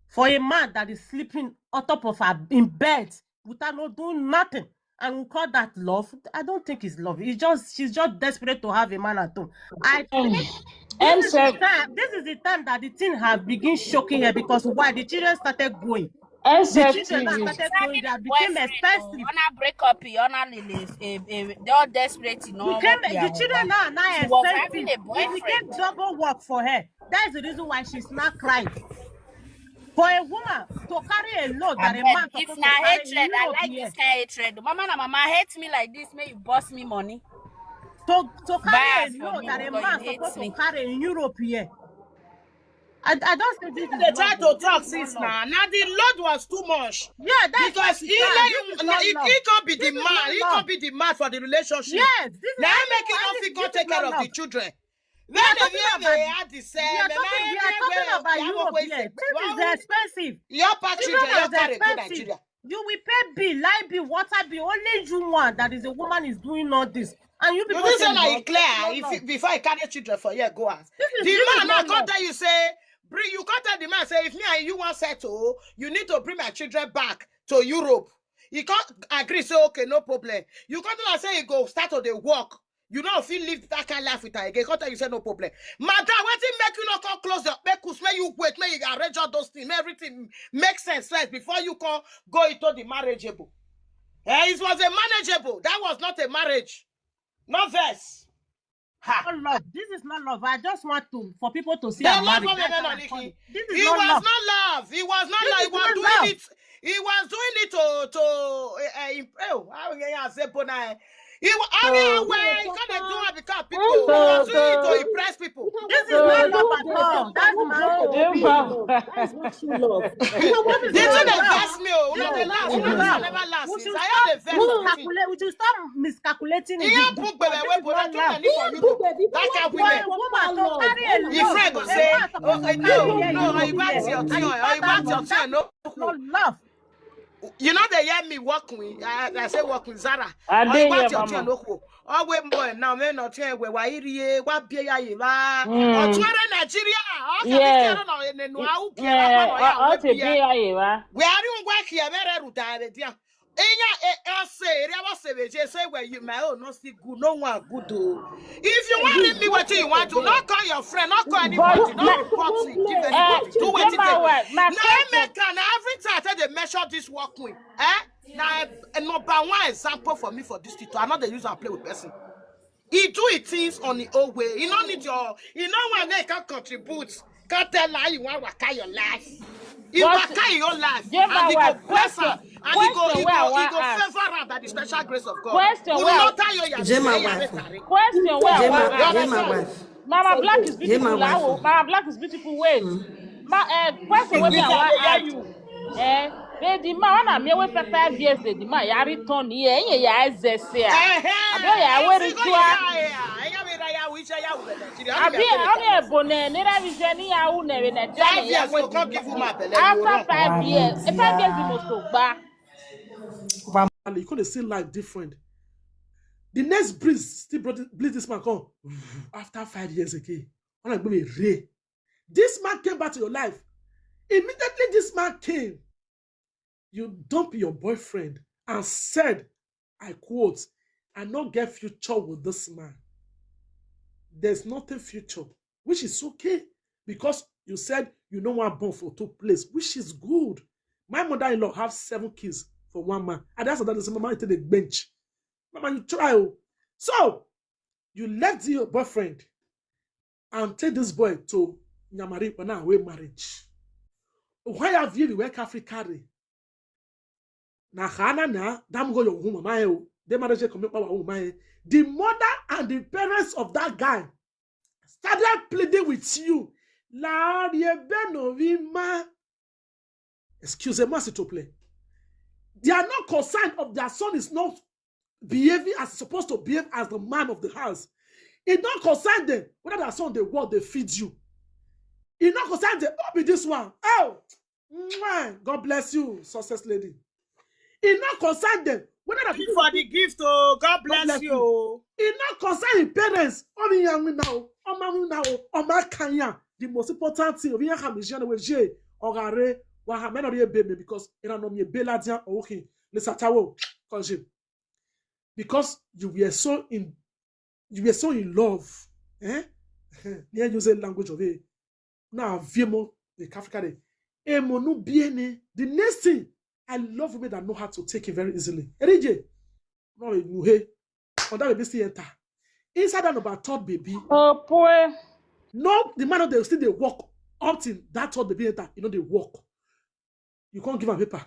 for a man that is sleeping on top of her in bed without not doing nothing. And we call that love. I don't think it's love. It's just, she's just desperate to have a man at home. I think this is the time, this is the time that the thing have begin shocking her, because why? The children started growing. The children now started growing. They became expensive. Ona break up, ona lele, eh, eh, they all desperate. You know, became, the children now, now expensive. It became double work for her. That's the reason why she's not crying. For a woman to carry a load that a man, if na hatred, I like this kind of hatred. Mama na mama hate me like this, may you boss me money. To, to carry a load that a man supposed to carry in Europe here. I, I don't say this. They try to talk since now. Now the load was too much. Yeah, that's because he, he, he can't be the man. He can't be the man for the relationship. Yes, this is now making us go take care of the children. When they had the same, we are talking about Europe here. This is expensive. Your part children, your carry go Nigeria. You will pay bill, light bill, water bill. Only you one that is a woman is doing all this. And you people say like clear. If before I carry children for here, go out. The man now can't tell you say, bring, you can't tell the man say, if me and you want settle, you need to bring my children back to Europe. He can't agree, say okay, no problem. You can't tell say he go start to the work. You know if you live that kind of life with her again, can't tell you say no problem. Madam, wetin make you not come close your pekus? May you wait, may you arrange all those things, may everything make sense first before you come go into the marriageable. Eh, it was a manageable. That was not a marriage. No verse. Ha. Not love. This is not love. I just want to for people to see. This is not love. It was not love. It was not love. He was doing it. He was doing it to to uh, uh, oh, how can I say Bona? He was only way he gonna do it because people he was doing it to impress people. This is not love at all. That's my own. That is not true love. This thing dey vex me. Oh, no, the last, the last, never last. I am the vex. We should stop miscalculating. That kind of women. Your friend go say, oh, no, no, you back your turn, you back your turn, no. Love. You know they hear me walk with, I, I say walk with Zara. I dey here, mama. Oh, wait, boy, now me not here. Where why here? What be ya? Or to Nigeria? Yes. Where are you going here? Where are you? Inya e ase ere wa se be je say where you my own no still good, no one good o. If you want me, what you want to, not call your friend, not call anybody, not report me, give anybody, do what you think. Now I make an every time I tell they measure this work with, eh? Now a number one example for me for this title. I know they use and play with person. He do it things on the old way. He no need your. He no one make can contribute. Can't tell her you want waka your life. He waka in your life, and he go bless her, and he go, he go, he go favor her by the special grace of God. Question where I Jema wife. Question where I Jema wife. Mama Black is beautiful. Mama Black is beautiful. Wait. Ma, uh, question where I want you. Eh, but the man, I'm here with five years. The man, you are return here. Yeah, yeah, I say. I don't, yeah, where is you? Abi, abi ebo ne, ne ra bi je ni ya u ne we ne je. Five years, you can't give woman belle, you After run. Five years, e five years you must go back. And you could see life different. The next breeze still brought, bleed this man come after five years again. When I go, this man came back to your life. Immediately this man came, you dump your boyfriend and said, I quote, "I not get future with this man." There's nothing future, which is okay, because you said you no want born for two place, which is good. My mother-in-law have seven kids for one man. And that's another thing, mama, you take the bench. Mama, you try. Oh. So, you left your boyfriend and take this boy to Nyamari when I away marriage. Why have you work Africa? Na hana na, damn go your woman, my, oh. The marriage come up our woman. The mother and the parents of that guy started pleading with you. La, the Benovima. Excuse me, to play. They are not concerned of their son is not behaving as he's supposed to behave as the man of the house. It not concern them whether their son they work, they feed you. It not concern them. Don't be this one. Oh, mwah. God bless you, success lady. It not concern them whether that Thank you for the gift, oh. God bless bless you, you. Oh. It not concern his parents. Omi ya mi now. Oma mi now. Oma kanya. The most important thing. Omi ya ha mi jana we je. Ogare. Wa ha me no ye be me because ina no mi be la dia. Okay. Lisa tawo. Because you were so in, you were so in love. Eh? Near use a language of it. Now, Vimo, the Kafka day. Emo no biene. The next thing, I love women that know how to take it very easily. Erije, no, you hey, on that baby still enter. Inside that number third baby. Oh, boy. No, the man of the still they work up till that third baby enter. You know they work. You can't give a paper.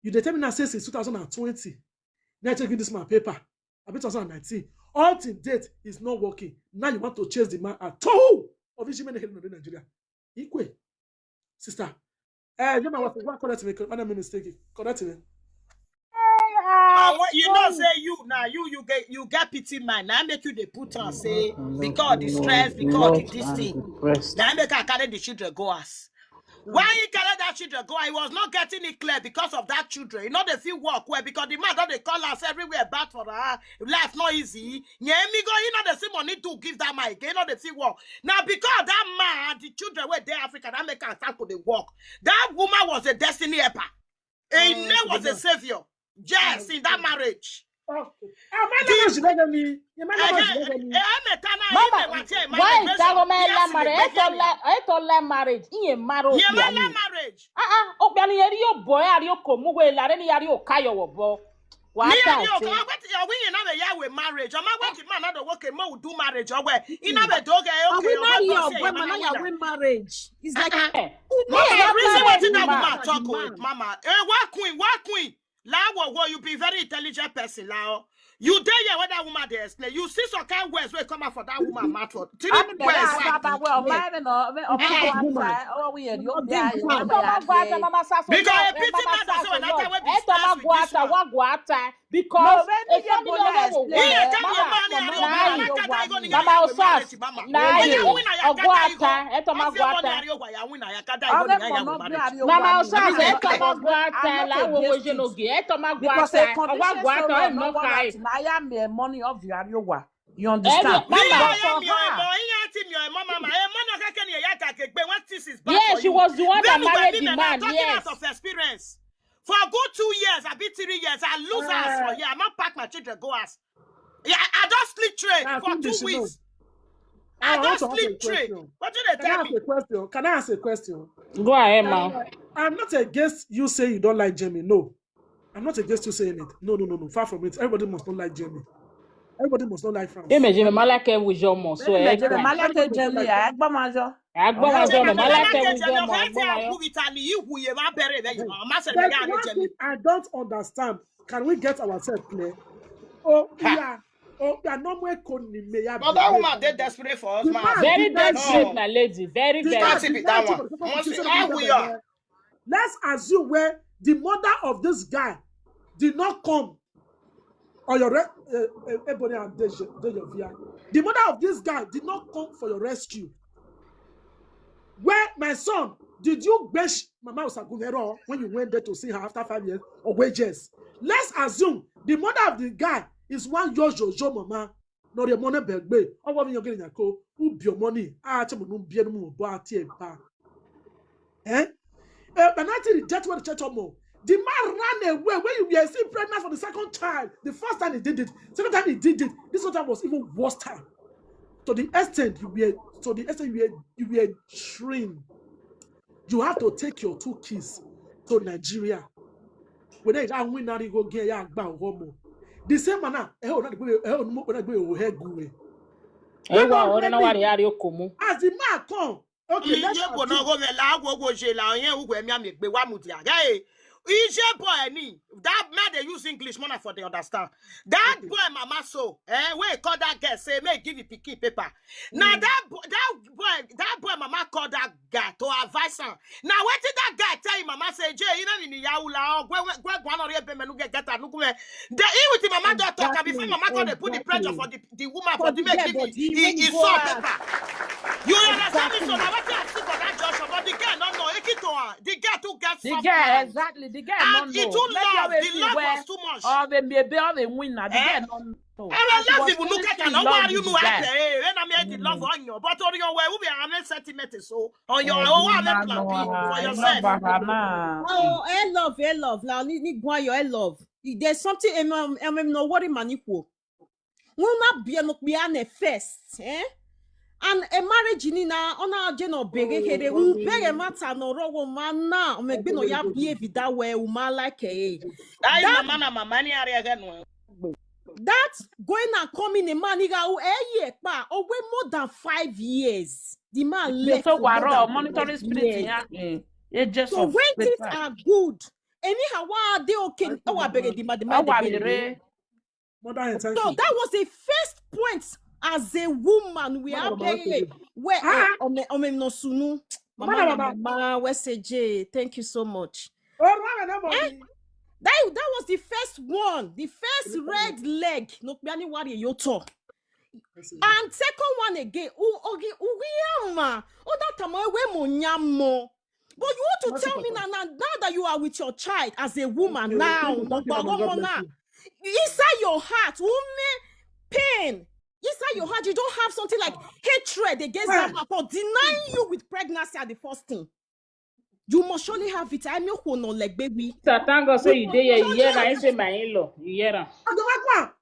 You dey tell me now say since two thousand and twenty, now I take you this man paper. I bet two thousand and nineteen. All till date is not working. Now you want to chase the man at all. Of which many in Nigeria. Ikwe. Sister. Eh, you know what? What correct me? What I mean mistake? Correct me. Ah, what, you know, say you now, you you get you get pity man. Now make you dey put on say because of the stress, because of this thing. Now make I carry the children go us. Why he carry that children go? He was not getting it clear because of that children. You know they feel work well because the man don't they call us everywhere bad for her life not easy. Yeah, me go. You know they see money to give that man again. You know they feel work now because that man, the children were there Africa that make us to the work. That woman was a destiny helper. A man was a savior. Yes, in that marriage. Okay. Ah, my mama should not get me. Your mama should not get me. Mama, why is that woman la marriage? Eto la, eto la marriage. Iye maro. Ye mala marriage. Ah ah. Obiani yeri yo boy, ari yo komu we la reni yari o kayo wo bo. Wa ta te. Ni yo ko wet yo wi na be ya we marriage. O ma wet man na do wo ke mo do marriage o we. Ina be do ge o ke o we. Are we married? Marriage. It's like Mama, reason wetin that woman talk o, mama. Eh, what queen, what queen? Lawo, wo, you be very intelligent person, Lao. You dey here when that woman dey explain. You see some kind words wey come out for that woman mouth for three words. Because a pity man dey say when that time wey be discuss with this man. Because a family of Mama Osas, na ye, ogwata, etoma gwata. Mama Osas, etoma gwata, la wo wo jenogi, etoma gwata, ogwa gwata, no kai. I am the money of the Ariowa. You understand? Mama Osas. Yeah, she was the one that married the man. Yes. For good two years, I be three years, I lose uh, house for here. I not pack my children, go house. Yeah, I, I don't sleep train uh, for two weeks. I don't sleep train. What do they tell me? Can I ask a question? Can I ask a question? Go ahead, ma. Uh, I'm not against you saying you don't like Jamie. No. I'm not against you saying it. No, no, no, no. Far from it. Everybody must not like Jamie. Everybody must not like France. Eme Jamie, Malake with your mom. So, Malake Jamie, I Agbamajo, Malake with your mom. I don't understand. Can we get ourselves clear? Oh, yeah. Oh, yeah, no more economy. But that woman dey desperate for us, man. Very desperate, my lady. Very, very. That one. How we are. Let's assume where the mother of this guy did not come or your re- uh, uh, Ebony and Deje- Dejovia. The mother of this guy did not come for your rescue. Where, my son, did you bash Mama Osagunvero when you went there to see her after five years or wages? Let's assume the mother of the guy is one Yojo Jo Mama. No, the money begbe. Oh, what you getting? Who be your money? Ah, chamo no be no more. Eh? Uh, but nothing the death when the church more. The man ran away when you were still pregnant for the second child. The first time he did it, second time he did it. This one was even worse time. To the extent you were, to the extent you were, you were shrink. You have to take your two kids to Nigeria. When they are win that go get ya gba homo. The same man now, eh, oh, not go, eh, oh, no, not go, oh, hey, go away. Ewa, ora na wari ari okomo. As the man come, okay, let's Ije bo assume- no go me la wo wo je la yen ugwe mi ami gbe wa mu dia. Hey, ije bo eni. That man they use English more for they understand. That Okay. boy mama so, eh, we call that girl say make give the pikin paper. Now that boy, that boy, that boy mama call that guy to advise him. Now what did that guy tell him? Mama say, "Jay, you know ni ya ula o gwe gwe gwe no re be menu get get anuku me." The he with the mama don't talk and before Exactly, mama come they put the pressure exactly. for the, the woman For for the the make girl give the body, he, when he you go saw out. Paper. You understand me? So Exactly. Now what I see for that Joshua, but the girl no know. He keep to her. The girl too get The soft girl, mind. Exactly. The girl And don't it know. too Maybe love. always The see love where was too much. Or maybe maybe all the winner. The Eh? girl don't know. Ewe She love was even look at seriously in another love one you with the know guy. Hey, when I'm here the love on you, but on your way we be an setting so on your Eh, own the one man plan no, B for ah, I yourself. love her, man. Oh, I love, I love. Now, ni ni gwa yo, I love. There's something em em em no worry man equal. Won na be no be an first, eh? And a marriage ni na ona je no bere here. U bere mata no ro wo ma na o me gbe no ya behave that way u ma like eh. That is That- mama na mama ni are again. That going and coming a man he ga o eh ye pa o we more than five years. The man You left so for more waro than monitoring five spirit years. Yeah. Eh, eh, just So of when things paper. Are good, anyhow, why are they okay? Thank Oh, you, I beg Mama. the mother, How mother are beg you, the Ray? Mother, and thank So you. That was the first point as a woman we Mama, are Mama, begging thank you. Where Ah. uh, Ome Ome no Sunu. Mama, Mama, Mama. Mama, where say J. Thank you so much. Oh, Mama, no, Eh? Mama. That, that was the first one, the first red leg. No be any worry you talk. I see. And second one again, u ogi ugiama. O that time we mo nyamo. But you want to What tell is me it? Now, now, now that you are with your child as a woman Okay. now, Thank you, no thank you, Mama. God gbagbo Bless now, You. Inside your heart, woman, pain. Inside your heart, you don't have something like hatred against that Eh. man for denying you with pregnancy at the first thing. You must surely have it. I mean, who no like baby. Sir, thank God say you dey here. You hear Surely am. Say my in-law. You hear am. I go back one.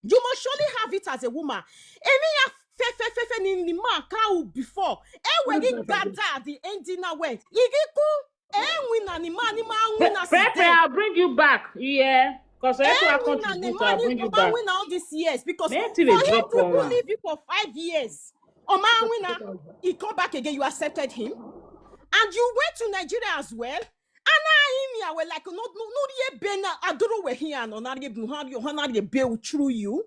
You must surely have it as a woman. Emi ya fe fe fe fe ni ni man ka u before. E we What ni is that again? Gada the ending na we. Igiku e win na ni man ni man win na Pepe, I'll bring you back. Yeah. Because I Eh, have to win na ni contribute. man I'll ni bring you man back. Win na all these years because Make for you dey him drop to one. Leave you for five years. Oma win na he come back again. You accepted him, and you went to Nigeria as well. And now him here were like no no no ye bena adoro we here no na ye blue hand your hand na ye be through you.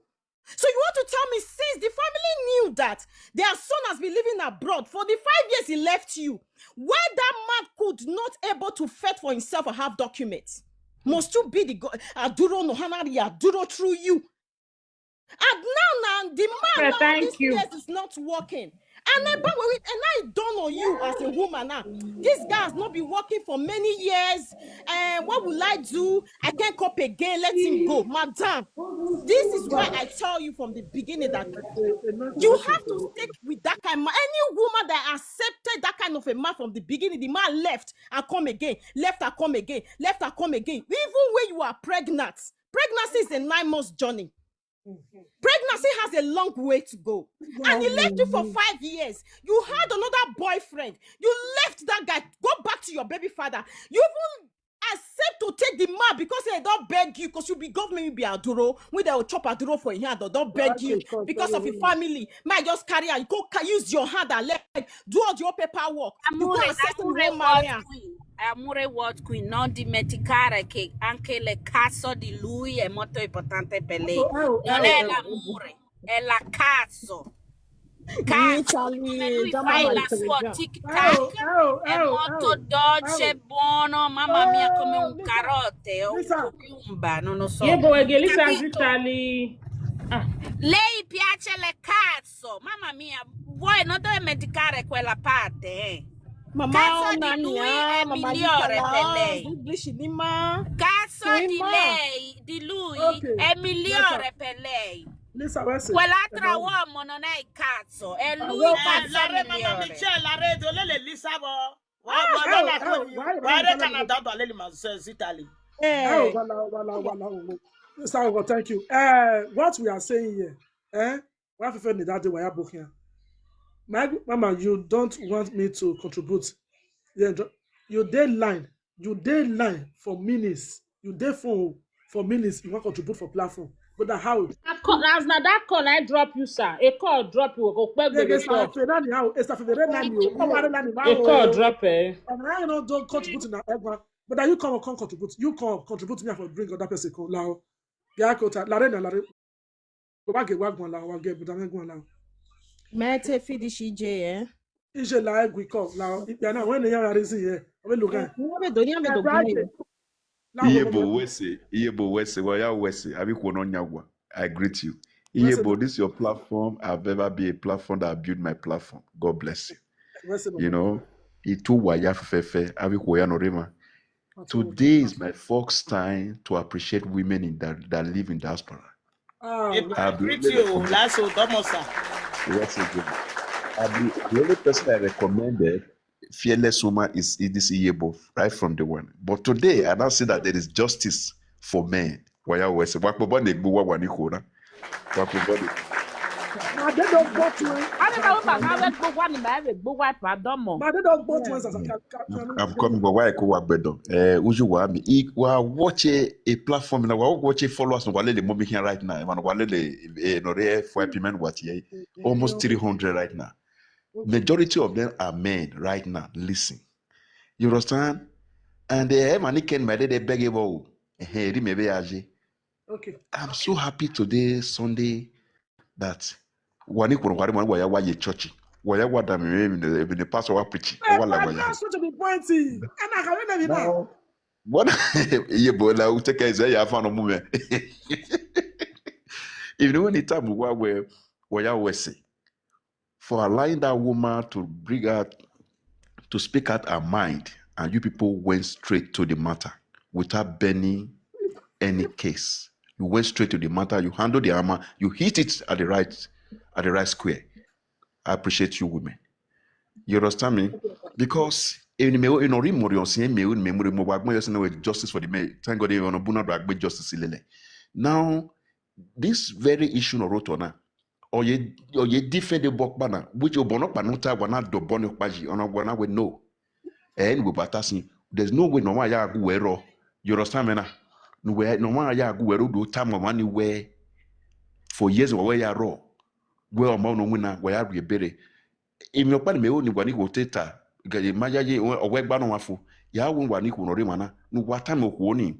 So you want to tell me since the family knew that their son has been living abroad for the five years he left you, why that man could not able to fend for himself or have documents? Must you be the go- aduro no hanari aduro through you? And now now the man Okay, now thank this you. Place is not working. And then but we and I don't know you as a woman now. This guy has not been working for many years. And what will I do? I can't cope again. Let him go, madam. This is why I tell you from the beginning that you have to stick with that kind of man. Any woman that accepted that kind of a man from the beginning, the man left and come again, left and come again, left and come again. Even when you are pregnant, pregnancy is a nine months journey. Pregnancy has a long way to go. And he left you for five years. You had another boyfriend. You left that guy. Go back to your baby father. You even accept to take the man because they don't beg you because you be government, you be aduro. When they will chop aduro for your hand, they don't beg you because of your family. Might just carry and you go ca- use your hand and leg, do all your paperwork. You go Amure, and settle Amure one marry World am. Queen. Amure World Queen, non dimenticare che anche le caso di lui è molto importante per lei. Oh, oh, Non oh, è oh, l'amore, è la caso. Cazzo, come lui fa il suo tic tac, è molto dolce, buono, mamma mia, come un carote o un cucumba, non lo so. Yebo, Egelisa Capito? Zitali. Ah, Lei piace le cazzo, mamma mia, vuoi non deve dimenticare quella parte, eh. Mama Cazzo di Onani, lui ah, è Mama migliore per Lisa, lei. English ni ma. Cazzo di Prima. Lei, di lui, Ok, è migliore Lisa. Per lei. Lisa, where's it? Quell'altro Hello. Uomo non è il cazzo, è Ah, lui well, il cazzo Lare mama migliore. Michelle, Lare do lele Lisa bo. Wa How, wa how, na how, ko. why, why Wa you re telling me? Canada do lele ma se Italy. How, Eh, wala, wala, wala, wala. Lisa, well, thank you. Uh, what we are saying here, eh? Why Fefe need that day, why book here? My mama, you don't want me to contribute. Yeah, ju- you dey line, you dey line for minutes. You dey phone for minutes. You want contribute for platform, but that how? that call, as na that call I drop you, sir. A call drop you, go pay Yeah, the yes, na call. Fefe na ni how? It's a Fefe na ni o. Come on, na ni A call how? Drop, eh. And I don't don't contribute in that one. But that you come come contribute. You come contribute me for bring other person come now. Bia kota, Lare na Lare. Go back get wagwan la, wagwan get buda me gwan la. Mete finish E J, eh? Ije la egwi ko la. If you know when you are reason here, we look at. Ni abe do, ni abe do. Right. Now, Iyebo Wese, Iyebo Wese, Waya Wese, Abiko no Nyagwa. I greet you. Wese Iyebo, this is your platform. I've ever been a platform that I built my platform. God bless you. Wese You know, Itu Waya Fefe, Abiko Waya Norema. Today is my first time to appreciate women in that, that live in diaspora. Ah, If I I've been greet you, Lasso Domosa. What's again? I've been, the only person I recommended, fearless woman, is Idris Iyebo, right from the one. But today, I now see that there is justice for men. Waya Wese, Wakpo Bane Gbuwa Wani Kona. Wakpo Bane. na they don't go to it. Ana na wema ma we gbogbo ni ma we gbogbo pa domo. Na they don't go to it as a can. I'm coming, but why I go work better? Eh, Uju wa mi. I wa watch a, a platform now. Wa watch a followers. Wa lele mo mi here right now. Man, wa lele eh no re F Y P men what ye. Almost three hundred right now. Majority of them are men right now. Listen, you understand? And they have money can my day beg about. Eh, ri me be aje. Okay. I'm so happy today, Sunday, that wani kuna wari wani waya wa ye church. Waya wa da me me me the pastor wa preach. Eh, Wala my waya. pastor to be pointing. And I can never be now. Now, what? Ye bo la u take is ya fa no mu me. Even when the time wa we waya we say for allowing that woman to bring out to speak out her mind, and you people went straight to the matter without bending any case. You went straight to the matter. You handled the hammer. You hit it at the right at the right square. I appreciate you, women. You understand me? Because in me in ori mori on same me in memory mo wa gbon you know justice for the men. Thank God you know buna do agbe justice lele. Now this very issue no roto na. Oye oye defend the bokpa na which obono pa no ta wa na do bono pa ji ona wa na we no. Eh, anyway, but I see there's no way no one ya go wero. You understand me na? No way no one ya go wero do time man where for years we ya ro. Where o ma no win na we ya re bere. Imi opa ni me o ni wa ni go teta. Ga ye ma ya ye o we gba no wa fu. Ya wo wa ni ku no re mana. No wa time o ku ni.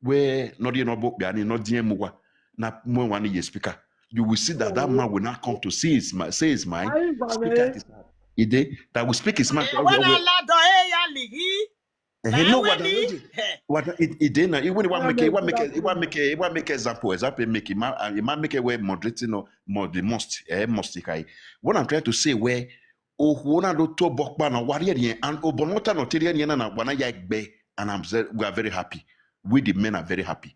We no di no bo bia ni no di mu wa. Na mo wa ni ye speaker. You will see that that man will not come to see his mind, say his mind. Ayi gba Speak me. out his mind. He dey that will speak his mind. Wa na la do e ya ligi. Eh, no, Wa what ni. what it it dey now. Even one make Amen. One make one make one make example example make ma uh, ma make we moderating no more the most eh most kai. What I'm trying to say where oh wona do to bokpa na wari yen and obonota no tiri yen na wana ya gbe and I'm very, we are very happy. We the men are very happy.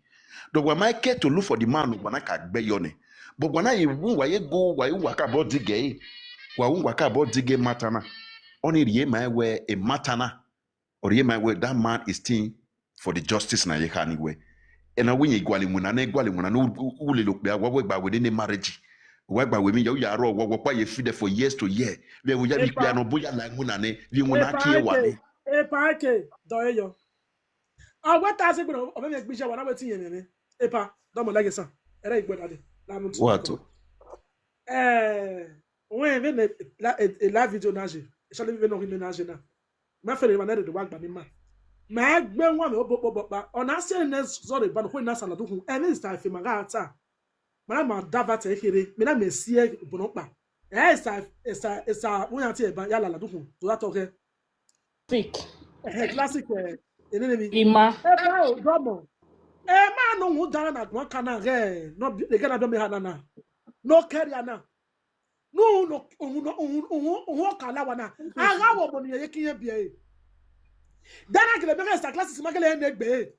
Though we might care to look for the man wana ka gbe yone. But wana ye wu wa ye go wa ye waka bo dige. Wa wu waka bo dige matana. Only ye my we a matana. Or ye my we that man is thing for the justice na ye can anyway. And now when you gwali muna na gwali muna no ule look be wa we ba we ne marriage. Wa gba we mi yo ya ro wa wa pa ye feed for years to year. We we ya bi pe no boya la muna ne. We muna ki wa ne. Epa ke do e yo. Awa ta se gbe o me gbija wa na wetin ye me. Epa do mo like sa. Ere igbo dade. La mo. What? Eh, when we ne la e la video na je. Especially we no we na je na. Ma fere ma na de wa gba ni ma. Ma gbe won me obo obo pa. Ona se ne sorry ba no ko na sala do kun. Any style fi ma ga ta. Ma ma dava te kere. Me na me sie bo no pa. Eh, esa, esa, esa, wọ́n yà ti ẹ̀ bá yàrá làdúkùn tó látọ̀ kẹ́. Sick. Eh, classic, eh, enene mi. Ima. Eh, bá o, gọ́mọ̀. Eh, máa nọ òun dára nà gbọ́n kan náà rẹ̀. No, the girl don't make her nana. No carry her now. No, no, òun, no, òun, òun, òun ọkà aláwa náà. Ara wọ̀ mọ̀ nìyẹn yẹ kí yẹn bí ẹ. Dára gẹ̀lẹ́ mẹ́fẹ́ esa class is magẹ̀lẹ́ ẹ̀ nẹ́gbẹ̀ẹ́.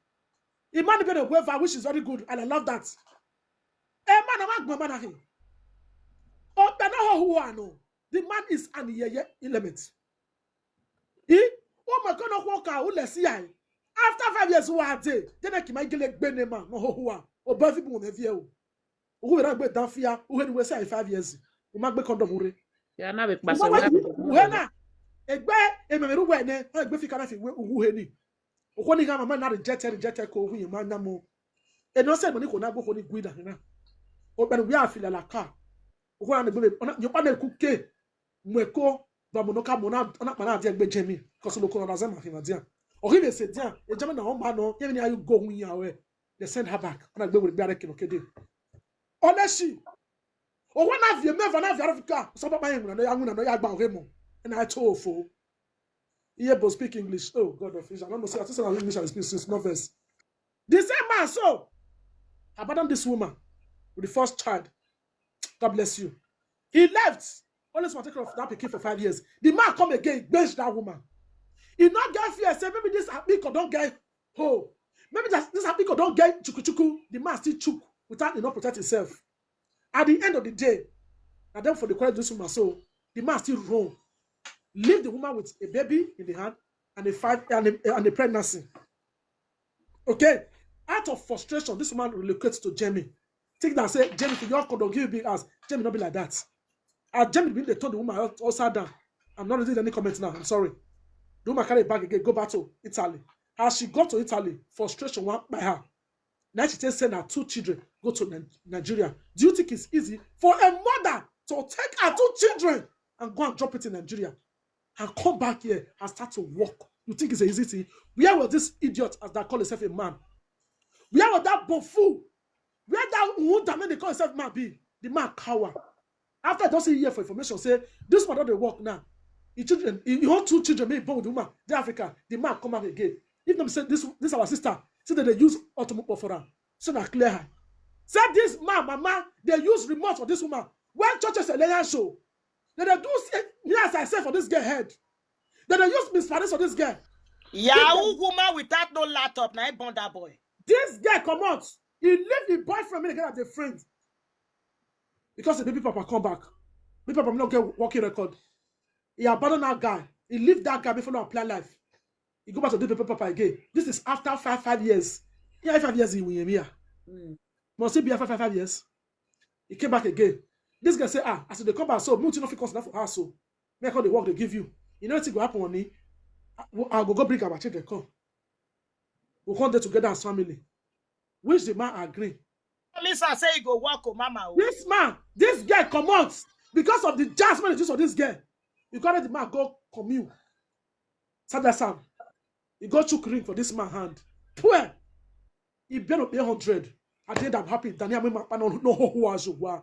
Imani bẹ̀rẹ̀ wẹ́fà, which is very good, and I love that. Eh, man, I'm not man. Oh, but not who I know. The man is an yeye element. He, oh my God, no work out. Let's see. After five years, what day? Then I can get a bene man. No, who are? Oh, but people won't have you. Who will I bet down fear? Who anyway say five years? Who might be condom? Who Ya na be who kpasa might we. Who na? Egbe, ememeru wene. Egbe fika na fi we uhu heni. Okoni ga mama na reject, reject ko hu yema na mo. E no se mo ni ko na gbo ko ni guida na. O benu we afila la ka. Okoni na gbe ona yo pa na ku ke. Mweko ba mo no ka mo na ona pa na dia gbe jemi. Ko so lo ko na zema fi na dia. O ki be se dia. E jemi na o ma no. Ye ni ayu go hu ya we. They send her back. Ona gbe we gbe are kino kede. Only she. O wa na vie me va na vie Africa. So papa yen na no ya na no ya gba o mo. Na to fo. Iye bo speak English. Oh, God of Israel. I don't know. Say, I think say na English I speak since no verse. The same man so abandon this woman with the first child. God bless you. He left. Only to take care of that pikin for five years. The man come again, bench that woman. He not get fear. Say maybe this Abiko don't get hole. Maybe that this Abiko don't get chuku chuku. The man still chuk without he not protect himself. At the end of the day, and then for the quarrel this woman, so the man still run, leave the woman with a baby in the hand and a five and a, and a pregnancy. Okay, out of frustration, this woman relocates to Jamie. Think that say Jamie, if your condom give you big ass, Jamie not be like that. As Jamie been they told the woman upside down. I'm not reading any comments now. I'm sorry. The woman carry a bag again, go back to Italy. As she got to Italy, frustration went by her. Now she just send her two children go to Ni- Nigeria. Do you think it's easy for a mother to take her two children and go and drop it in Nigeria and come back here and start to work? You think it's an easy thing? Where was this idiot as that call himself a man? Where was that buffoon? Where that woman that they call himself man be? The man cower. After I don't see here for information, say this man don't dey work now. His children, he, he own two children, me born with the woman, the Africa, the man come back again. If them say this, this our sister, say that they use automopo for her. So now clear her. Say this man, mama, they use remote for this woman. When churches a layer show, they dey do say, me as I say for this girl head. They dey use misfinance for this girl. Yahoo woman without no laptop, na him born that boy. This girl come out. He leave the boyfriend, me again as a friend. Because the baby papa come back. Baby papa not get working record. He abandoned that guy. He leave that guy before no apply life. He go back to the baby papa again. This is after five, five years. Yeah, five years he will here. Mm. Must it be after five, five years? He came back again. This guy say, ah, as they come back, so multi nothing comes for house. So make all the work they give you. You know what go happen on me? I, I go go bring our children come. We come there together as family. Which the man agree. Promise her say he go work o mama o. This man, this girl come out because of the judgment this of this girl. You got the man go commune. Sada Sam. He go chook ring for this man hand. Poor. He better pay hundred. At the end, I'm happy. Daniel, my man, no, no, who was you were.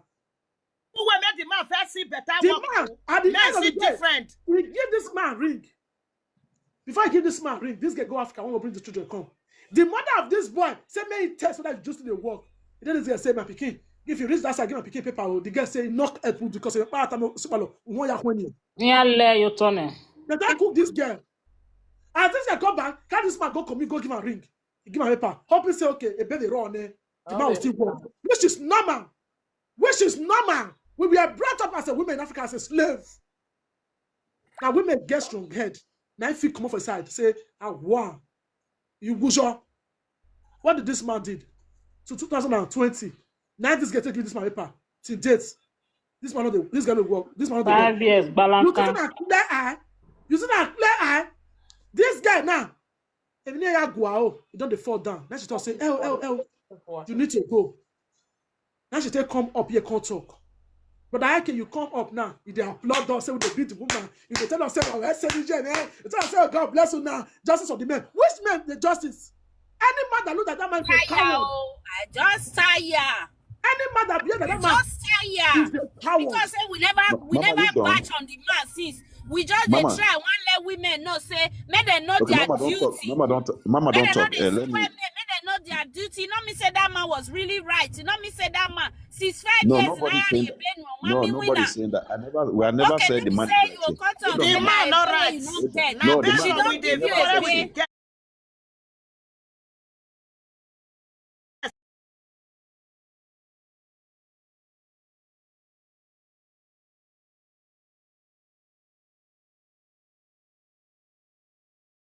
Who will make the man first see better The work? man, at the Men end of the see day, different. He give this man ring. Before he give this man ring, this girl go Africa, want to bring the children come. The mother of this boy say, may he test whether you just the work. Then this girl say, my pikin, if you reach that side, give my pikin paper. Oh, the girl say, knock at wood because he part of the one ya when you. Ni ale yo tone. They don't cook this girl. As this girl come back, can this man go come, go give her ring. He give her paper. Hope he say, okay, a baby run eh. The man will still work. Which is normal. Which is normal. We were brought up as a woman in Africa as a slave. Now women get strong head. Now if you come off a side, say, ah, wow. You go sure. What did this man did? To two thousand and twenty. Now this girl take this man paper. Till date. This man not the, this guy no work. This man not the work. Five years, You see Balanka. that clear eye? You see that clear eye? This guy now. If you near Yaguao, you don't dey fall down. Now she talk say, oh, oh, oh, you need to go. Now she take come up here, come talk. But I can you come up now. You dey applaud us, say we dey beat the woman. You dey tell us say, oh, S M J, man. You tell us say, oh, God bless you now. Justice of the men. Which men the justice? Any man that look at that man for Tire coward. o. I just tire. Any man that behave like I that man. just Yeah, because say we never we never bash on the man since. We just dey try wan let women know say make dem know their duty. Mama don talk. Mama don talk. Mama don talk. Eh, let me. Make dem know their duty. No mean say that man was really right. No mean say that man since five years now. No, nobody saying that. I never. We, I never said the man. The man not right. No, the man.